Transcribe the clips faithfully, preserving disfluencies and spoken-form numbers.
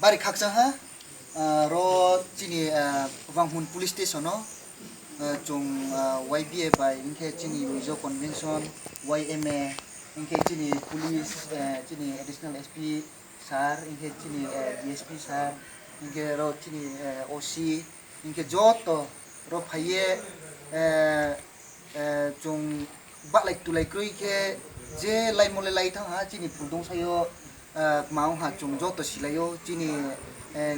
Bari khakchang ha, ro chini Vanghmun police station no chung Y B A bai hing khe chini Mizo convention, Y M A, hing khe chini police, chini additional S P sir, hing khe chini D S P sir, hing khe ro chini O C, hing khe joto ro phai ye chung bahlai tulai kroi khe je laimo le lai thanng ha chini phuldungsai yo, kma ong ha chung joto silai ou chini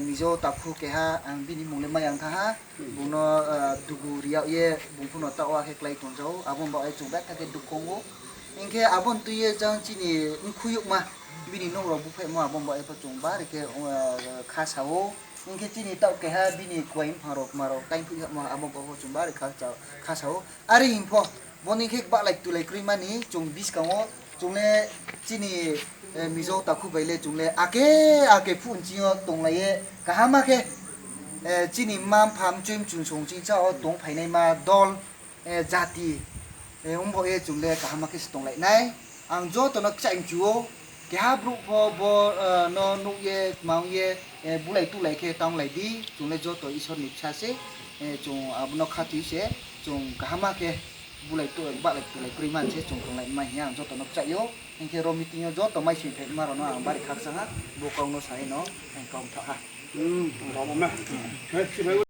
Mizo takhu keha, ang bini mmung le mai ya thanng ha, bung no dugu ri yag ye bung pho no taoh wa khe klái tongja ou, abo ni baoh ye chung betha khe dukho ong ou. Hing khe abo ni tui ye jang chini mkhu youhma, bini nouh rao buphaihmo abo ni baoh ye pho chung bari khe khasa ou. Hing khe chini taoh keha bini kuai mphang rao kma rao taingphuih yagmo abo ni baoh pho chung bari khasa ou. Are hing pho, bo ni khe bahlai tulai kroima ni chung buskang wo chung le chini Mizo takhu bai le chung le ake ake phuh nching yo tonglai ye kaham khe chini mma mpha mchoi mchung song chingcha wo tongphainaima dol, jati, ong baoh ye chung le kaham khe se tonglai nai. Ang joto no kchaih mchu ou, keha brouh pho bo no nuh ye kma ong ye bulai tulai khe tanglai di, chung le joto Isor ni bsa se, chung abo no khatui se, chung kaham khe bahlai tulai kroima se chung tonglai mai hing ye ang joto no kchaih ou. Hing khe ro meeting yo joto maisoing phaima rao no ang bari khakchang ha, bo kau no sa ye no ang kau mthaoh ha.